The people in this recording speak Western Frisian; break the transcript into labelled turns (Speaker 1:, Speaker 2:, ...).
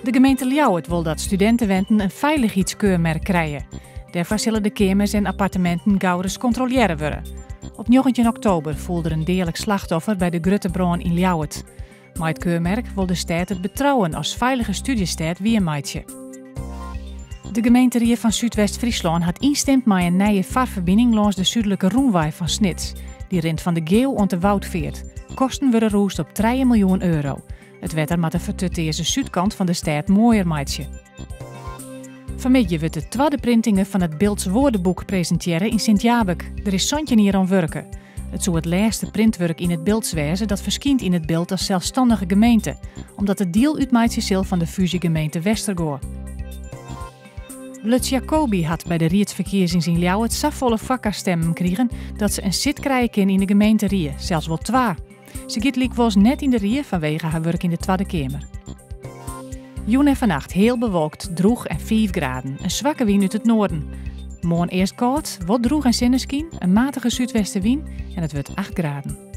Speaker 1: De gemeente Ljouwert wol dat studintewenten in feilichheidskeurmerk krije. Dêrfoar sille de keamers en apparteminten gauris kontrolearre wurde. Op 19 oktober foel der in deadlik slachtoffer by de grutte brân yn Ljouwert. Mei it keurmerk wol de stêd it betrouwen as feilige stúdzjestêd wiermeitsje. De gemeenterie fan Súdwest-Fryslân hat ynstimd mei in nije farferbining lâns de súdlike rûnwei fan Snits. Dy rint fan de Geeuw oant de Woudfeart. Kosten wurde rûsd op trije miljoen euro. It wetter moat de fertutearze súdkant fan de stêd moaier meitsje. Fanmiddei wurdt de twadde printinge fan it Bildts Woordeboek presintearre yn Sint Jabik. Der is 17 jier oan wurke. It soe it lêste printwurk yn it Bildts wêze dat ferskynt yn it Bilt as selsstannige gemeente, omdat it diel útmeitsje sil fan de fúzjegemeente Westergoa. Lutz Jacobi hat by de riedsferkiezings yn Ljouwert safolle foarkarstemmen krigen dat se in sit krije kin yn de gemeenterie, sels wol twa. Se giet lykwols net yn de rie fanwege har wurk yn de Twadde Keamer. Jûn en fannacht heal bewolkt, drûch en 5 graden. In swakke wyn út it noarden. Moarn earst kâld, wol drûch en sinneskyn, in matige súdwestewyn en it wurdt 8 graden.